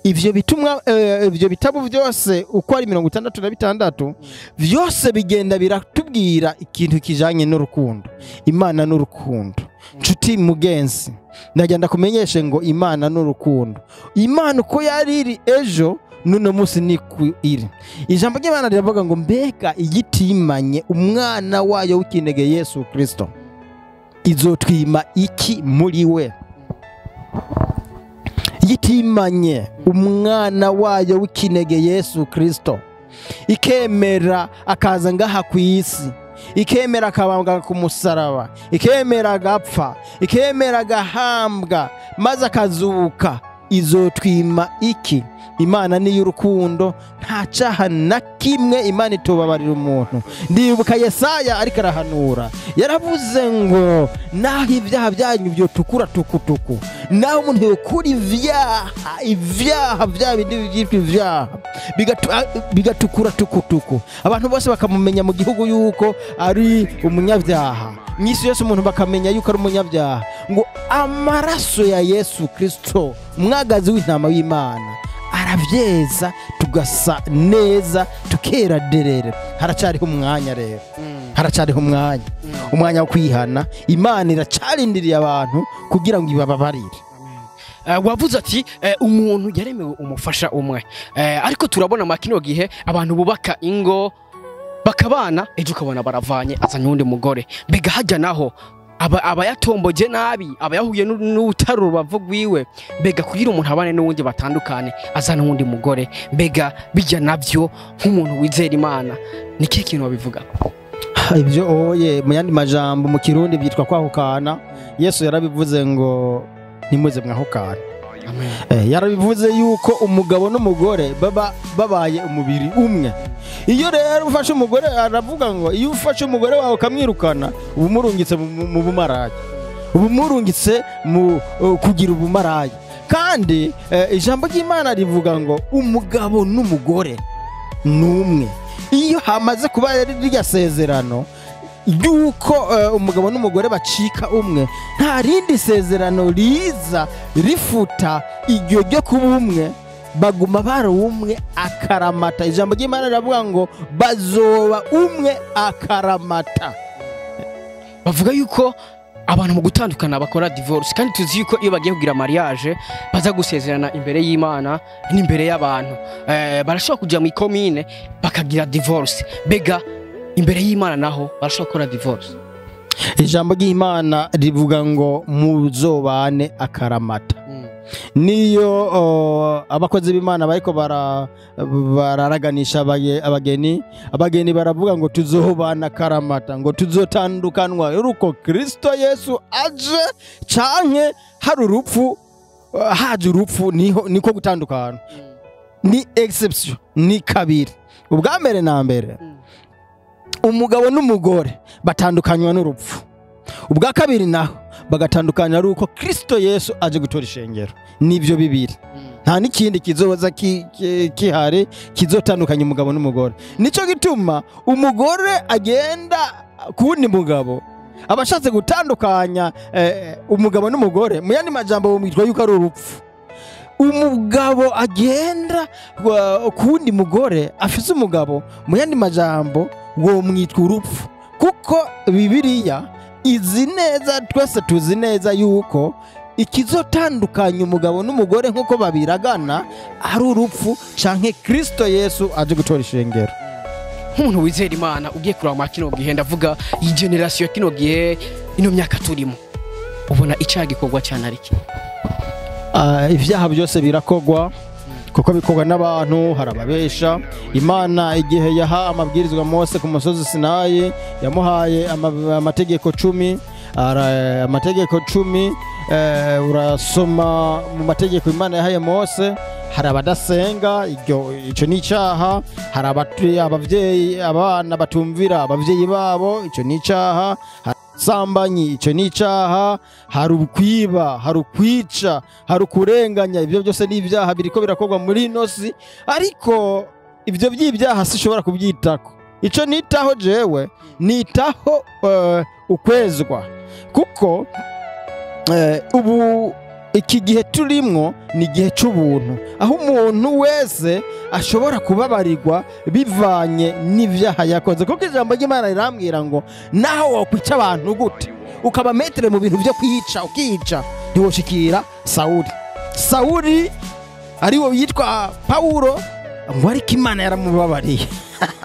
[SPEAKER 1] Ivyo bitumwa, ivyo bitabo byose uko ari 66 byose bigenda biratubwira ikintu kijanye n'urukundo. Imana n'urukundo. Nshuti mugenzi, ndagenda kumenyeshe ngo Imana n'urukundo. Imana uko yari iri ejo nuno musi ni iri. Ijambo ry'Imana riravuga ngo mbega igitimanye umwana wayo w'ikinege Yesu Kristo izotwima iki muri we? Yitimanye umwana wayo w'ikinege Yesu Kristo, ikemera akaza ngaha ku isi, ikemera akabambwa ku musaraba, ikemera agapfa, ikemera agahambwa, maze akazuka, izotwima iki? Imana ni y'urukundo, nta cyaha na kimwe Imana itobabarira umuntu. Ndibuka Yesaya ariko arahanura, yaravuze ngo naho ibyaha byanyu byotukura tukutuku, Naho umuntu yokura ivyaha vya bindi byitwa ivyaha bigatukura tukutuku, abantu bose bakamumenya mu gihugu yuko ari umunyabyaha, mw'isi yose umuntu bakamenya yuko ari umunyabyaha, ngo amaraso ya Yesu Kristo umwagazi w'intama w'Imana aravyeza, tugasa neza, tukera derere. Haracariho umwanya rero, haracariho umwanya wo kwihana. Imana iracarindiriye abantu kugira ngo ibababarire.
[SPEAKER 3] Wavuze ati umuntu yaremewe umufasha umwe, ariko turabona mu kino gihe abantu bubaka ingo bakabana, ejo ukabona baravanye azanye uwundi mugore. Mbega hajya naho aba yatomboje nabi, aba yahuye n'utari urubavu rwiwe. Mbega kugira umuntu abane n'uwundi batandukane azana uwundi mugore, mbega bijya navyo nk'umuntu wizera Imana ni kihe kintu babivuga?
[SPEAKER 1] Ibyo oye mu yandi majambo mu Kirundi byitwa kwahukana. Yesu yarabivuze ngo ntimuze mwahukana. Yarabivuze yuko umugabo n'umugore baba babaye umubiri umwe. Iyo rero ufashe umugore, aravuga ngo iyo ufashe umugore wawe ukamwirukana, uba umurungitse mu bumaraya, uba umurungitse mu kugira ubumaraya. Kandi ijambo ry'Imana rivuga ngo umugabo n'umugore ni umwe. Iyo hamaze kuba rirya sezerano yuko umugabo n'umugore bacika umwe, nta rindi sezerano riza rifuta iryo ryo kuba umwe, baguma bari umwe akaramata. Ijambo ry'Imana riravuga ngo bazoba umwe akaramata.
[SPEAKER 3] Bavuga yuko abantu mu gutandukana bakora divorce, kandi tuzi yuko iyo bagiye kugira mariage baza gusezerana imbere y'Imana n'imbere y'abantu. Barashobora kuja mu ikomine bakagira divorce. Mbega imbere y'Imana naho barashobora gukora divorce?
[SPEAKER 1] Ijambo ry'Imana rivuga ngo muzobane akaramata. Niyo abakozi b'Imana bariko bararaganisha abageni baravuga ngo tuzobana akaramata, ngo tuzotandukanwa uruko Kristo Yesu aje canke hari urupfu, haje urupfu niko gutandukana. Ni exception, ni kabiri. Ubwa mbere na mbere umugabo n'umugore batandukanywa n'urupfu. Ubwa kabiri naho bagatandukanya ari uko Kristo Yesu aje gutora ishengero. Nivyo bibiri, nta n'ikindi kizoza kihari kizotandukanya umugabo n'umugore. Nico gituma umugore agenda kuwundi mugabo abashatse gutandukanya umugabo n'umugore, mu yandi majambo bamwitwa yuko ari urupfu. Umugabo agenda kuwundi mugore afise umugabo, mu yandi majambo womwitwa urupfu, kuko Bibiliya izi neza, twese tuzi neza yuko ikizotandukanya umugabo n'umugore nkuko babiragana ari urupfu canke Kristo Yesu aje gutora ishengero.
[SPEAKER 3] Nk'umuntu wizera Imana ugiye kuraba kino gihe, ndavuga iyi generation kino gihe, ino myaka turimo, ubona icyaha gikorwa cyane ari iki?
[SPEAKER 1] Ivyaha byose birakogwa kuko bikorwa n'abantu, harababesha. Imana igihe yaha amabwirizwa Mose ku musozi Sinayi, yamuhaye amategeko 10, amategeko 10. Urasoma mu mategeko Imana yahaye Mose, hari abadasenga, ico ni icaha. Hari abavyeyi, abana batumvira abavyeyi babo, ico ni icaha. Sambanyi, ico ni icaha. Hari ukwiba, hari ukwica, hari ukurenganya, ibyo byose ni ibyaha biriko birakorwa muri ino si. Ariko ibyo by'ibyaha sishobora kubyitako. Ico nitaho jewe, nitaho ukwezwa, kuko ubu iki gihe turimwo ni igihe c'ubuntu, aho umuntu wese ashobora kubabarirwa bivanye n'ivyaha yakoze. Kuko ijambo ry'Imana rirambwira ngo naho wokwica abantu gute, ukaba metre mu bintu byo kwica, ukica, ntiwoshikira Sawuli. Sawuli ariwo yitwa Paulo, ngo ariko Imana yaramubabariye.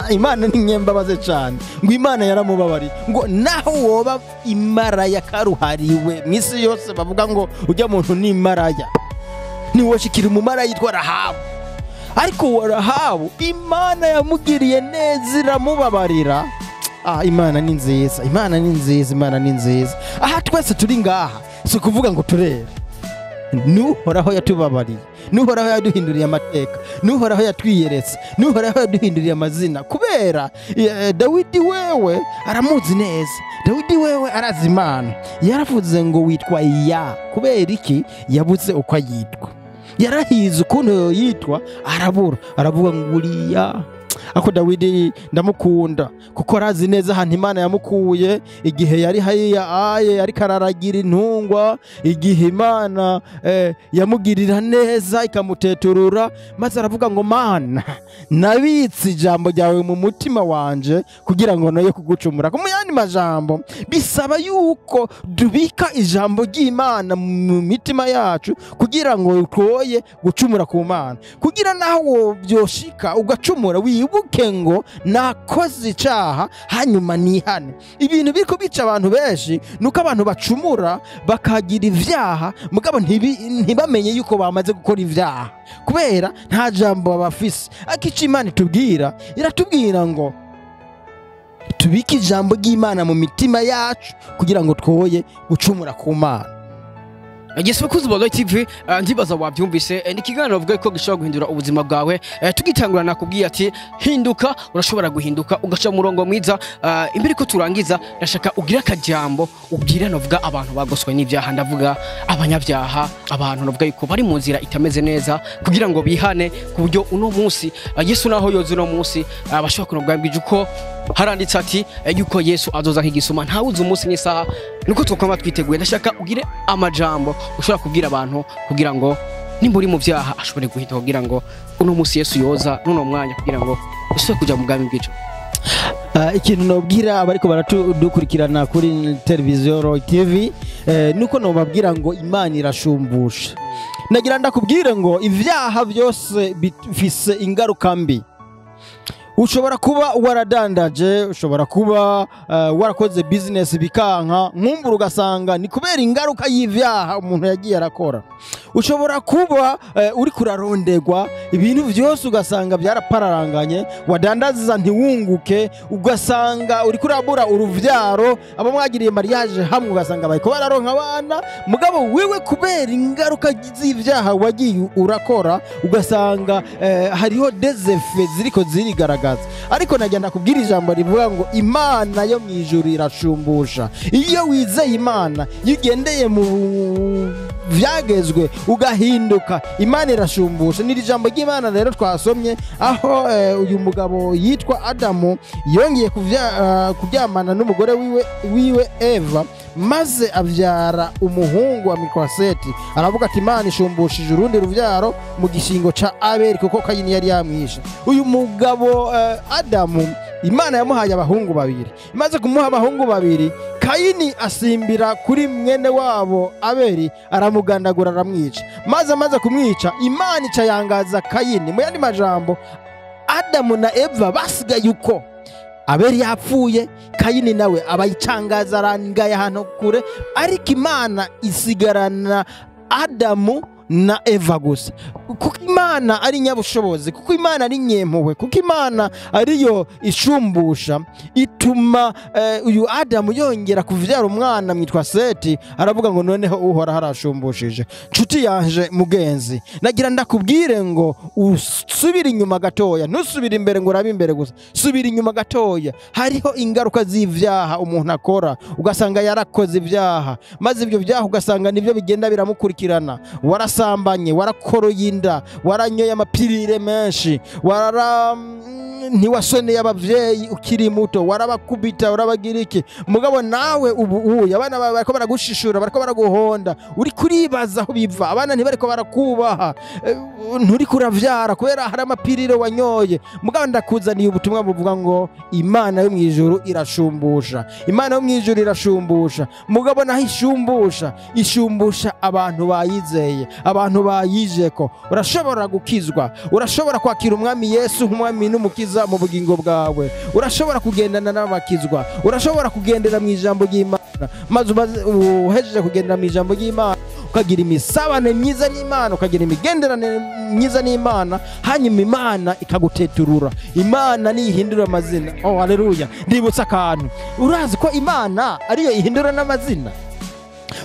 [SPEAKER 1] Imana ni nyembabaze cyane, ngo Imana yaramubabariye, ngo naho woba imaraya karuhariwe mw'isi yose bavuga ngo ujya muntu ni imaraya, ntiwoshikira umumaraya yitwa Rahabu. Ariko uwo Rahabu Imana yamugiriye neza iramubabarira. Imana ni nziza, Imana ni nziza, Imana ni nziza. Aha twese turi ngaha si ukuvuga ngo turere, n'Uhoraho yatubabariye, N'Uhoraho yaduhinduriye amateka, n'Uhoraho yatwiyeretse, n'Uhoraho yaduhinduriye amazina. Kubera Dawidi wewe aramuzi neza, Dawidi wewe arazi Imana. Yaravuze ngo witwa ya, kubera iki? Yabuze uko ayitwa, yarahize ukuntu yitwa arabura, aravuga ngo uriya. Ako Dawidi ndamukunda kuko arazi neza ahantu Imana yamukuye, igihe yari hariya aye ariko araragira intungwa, igihe Imana yamugirira neza ikamuteturura, maze aravuga ngo Mana, nabitse ijambo ryawe mu mutima wanje kugira ngo noye kugucumura. Mu yandi majambo, bisaba yuko dubika ijambo ry'Imana mu mitima yacu kugira ngo twoye gucumura ku Mana, kugira naho byoshika ugacumura wibuke ngo nakoze icaha hanyuma nihane. Ibintu biriko bica abantu benshi nuko abantu bacumura bakagira ivyaha, mugabo ntibamenye yuko bamaze gukora ivyaha kubera nta jambo babafise. Ariko ico Imana itubwira, iratubwira ngo tubike ijambo ry'Imana mu mitima yacu kugira ngo twoye gucumura ku Mana.
[SPEAKER 3] Yesu bakuzi ba Royal TV, ndibaza wabyumvise. Ni ikiganiro bavuga ko gishobora guhindura ubuzima bwawe. Tugitangura nakubwiye ati hinduka, urashobora guhinduka ugaca murongo mwiza. Imbere ko turangiza ndashaka ugira akajambo ubwira novuga abantu bagoswe n'ivyaha, ndavuga abanyabyaha, abantu novuga yuko bari mu nzira itameze neza, kugira ngo bihane ku buryo uno munsi Yesu naho yoza uno munsi bashobora kunobwambije uko haranditse ati yuko Yesu azoza nk'igisuma, ntawuzi umunsi n'isaha, nuko twokwama twiteguye. Ndashaka ugire amajambo ushobora kubwira abantu kugira ngo nimba uri mu vyaha ashobore guhita, kugira ngo uno munsi Yesu yoza nuno mwanya, kugira ngo usubire kuja mu bwami bw'ijuru.
[SPEAKER 1] Ikintu nobwira abariko baradukurikirana kuri televiziyo Royal TV, nuko nobabwira ngo Imana irashumbusha. Nagira ndakubwire ngo ivyaha byose bifise ingaruka mbi. Ushobora kuba waradandaje, ushobora kuba warakoze business bikanka, nkumbura ugasanga ni kubera ingaruka y'ivyaha umuntu yagiye arakora. Ushobora kuba uri kurarondegwa ibintu byose ugasanga byarapararanganye, wadandaza ntiwunguke, ugasanga uri kurabura uruvyaro, abo mwagiriye mariage hamwe ugasanga bariko bararonka abana, mugabo wewe kubera ingaruka z'ivyaha wagiye urakora ugasanga hariho des effets ziriko zirigaragaza. Ariko nagenda kubwira ijambo rivuga ngo Imana yo mu ijuru irashumbusha. Iyo wizeye Imana, iyo ugendeye mu vyagezwe ugahinduka, Imana irashumbusha. Ni ijambo ry'Imana rero twasomye aho uyu mugabo yitwa Adamu yongeye kuryamana n'umugore wiwe Eva, maze avyara umuhungu wa Mikwaseti. Aravuga ati Imana ishumbushije urundi ruvyaro mu gishingo ca Abeli, kuko Kayini yari yamwishe. Uyu mugabo Adamu, Imana yamuhaye abahungu babiri. Imaze kumuha abahungu babiri, Kayini asimbira kuri mwene wabo Abeli, aramugandagura aramwica. Maze amaze kumwica, Imana ica yangaza Kayini. Mu yandi majambo, Adamu na Eva basigaye uko Abeli yapfuye, Kayini nawe abayicangaza arangaye ahantu kure, ariko Imana isigarana Adamu na Eva gusa. Kuko Imana ari nyabushobozi, kuko Imana ari nyempuhwe, kuko Imana ariyo ishumbusha, ituma uyu Adamu yongera kuvyara umwana mwitwa Seti. Aravuga ngo noneho Uhoraho arashumbushije. Nshuti yanje mugenzi, nagira ndakubwire ngo usubire inyuma gatoya, ntusubire imbere ngo urabe imbere gusa, subira inyuma gatoya. Hariho ingaruka z'ivyaha umuntu akora, ugasanga yarakoze ivyaha, maze ibyo vyaha ugasanga nivyo bigenda biramukurikirana. Warasambanye, warakoroye inda, waranyoye amapirire menshi, ntiwasoneye abavyeyi ukiri muto, warabakubita, warabagira iki, mugabo nawe ubu uya abana bawe bariko baragushishura, bariko baraguhonda, uri kuribaza aho biva, abana ntibariko barakubaha, nturi kuravyara kubera hari amapirire wanyoye. Mugabo ndakuzaniye ubutumwa buvuga ngo Imana yo mwijuru irashumbusha, Imana yo mwijuru irashumbusha. Mugabo naho ishumbusha, ishumbusha abantu bayizeye, abantu bayijeko. Urashobora gukizwa, urashobora kwakira umwami Yesu nk'umwami n'umukiza mu bugingo bwawe, urashobora kugendana n'abakizwa, urashobora kugendera mu ijambo ry'Imana, maze uhejeje kugendera mu ijambo ry'Imana ukagira imisabane myiza n'Imana, ukagira imigenderanire myiza n'Imana, hanyuma Imana ikaguteturura. Imana nihindura amazina. Oh haleluya, ndibutsa akantu. Urazi ko Imana ariyo ihindura n'amazina?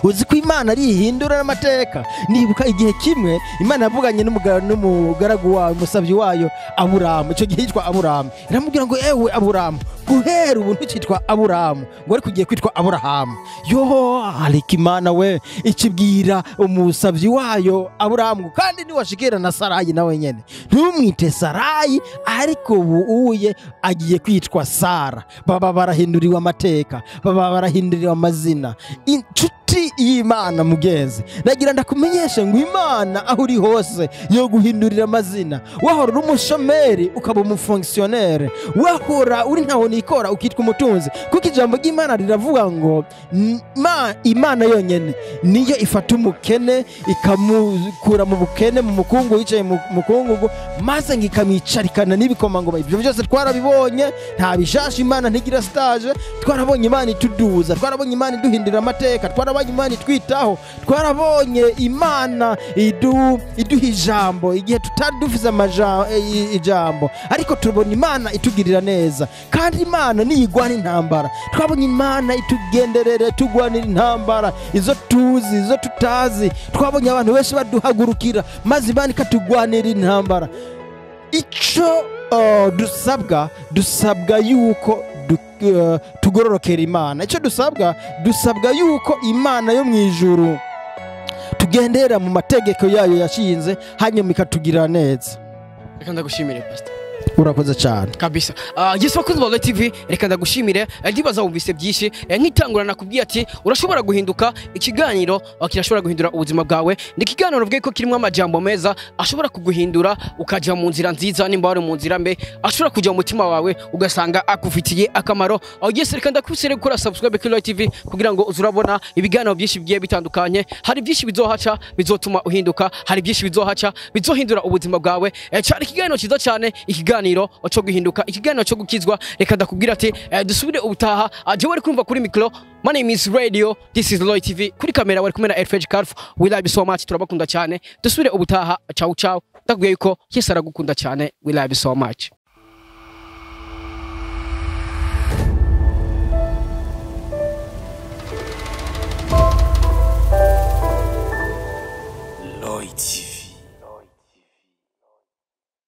[SPEAKER 1] Uzi ko Imana ari ihindura n'amateka. Nibuka igihe kimwe Imana yavuganye n'umugaragu wayo, umusabyi wayo Aburamu, icyo gihe yitwa Aburamu. Iramubwira ngo: "Ewe Aburamu, guhera ubu ntukitwa Aburamu, ngo ariko ugiye kwitwa Aburahamu." Yo, ariko Imana we ikibwira umusabyi wayo Aburahamu: "Kandi niwashikira na Sarayi nawe nyene, ntumwite Sarayi, ariko ubu uye agiye kwitwa Sara." Baba barahinduriwe amateka, baba barahinduriwe amazina. Inshuti y'Imana, mugenzi, nagira ndakumenyeshe ngo Imana aho uri hose yo guhindurira amazina. Wahora uri umushomeri ukaba umufonctionnaire, wahora uri ntaho nikora ukitwa umutunzi, kuko ijambo ry'Imana riravuga ngo Imana yonyene niyo ifata umukene ikamukura mu bukene, mu mukungu yicaye mu mukungugu, maze ngo ikamwicarikana n'ibikomangoma. Ibyo byose twarabibonye, nta bishasha. Imana ntigira stage. Twarabonye Imana ituduza, twarabonye Imana iduhindurira amateka, twarabonye Imana itwitaho, twarabonye Imana iduha ijambo igihe tutari dufise ijambo, ariko tubona Imana itugirira neza. Kandi Imana niyigwana intambara. Twabonye Imana itugenderere, tugwanira intambara, izo tuzi, izo tutazi. Twabonye abantu benshi baduhagurukira, maze Imana ikatugwanira intambara. Ico dusabwa yuko tugororokera Imana. Icyo dusabwa yuko Imana yo mu ijuru tugendera mu mategeko yayo yashinze, hanyuma ikatugirira neza.
[SPEAKER 3] Reka ndagushimire, pastor.
[SPEAKER 1] Urakoze cyane.
[SPEAKER 3] Kabisa. Yesu, bakunzi ba Royal TV, reka ndagushimire. Ndibaza wumvise byinshi. Nkitangura nakubwiye ati urashobora guhinduka. Ikiganiro kirashobora guhindura ubuzima bwawe. Ni ikiganiro uvuge ko kirimo amajambo meza ashobora kuguhindura ukaja mu nzira nziza, nimba wari mu nzira mbe ashobora kuja mu mutima wawe ugasanga akufitiye akamaro. Yesu, reka ndakusere gukora subscribe kuri Royal TV kugira ngo uzurabona ibiganiro byinshi bigiye bitandukanye. Hari byinshi bizohaca bizotuma uhinduka, hari byinshi bizohaca bizohindura ubuzima bwawe. Cyari ikiganiro cyiza cyane, ikiganiro cyo guhinduka, ikiganiro cyo gukizwa. Reka ndakubwira ati dusubire ubutaha. Jewe wari kumva kuri micro, my name is Radio, this is Royal TV. Kuri kamera wari kumwe na Elfage Carf. We love you so much, turabakunda cyane. Dusubire ubutaha. Ciao ciao. Ndakubwiye yuko Yesu aragukunda cyane. We love you so much.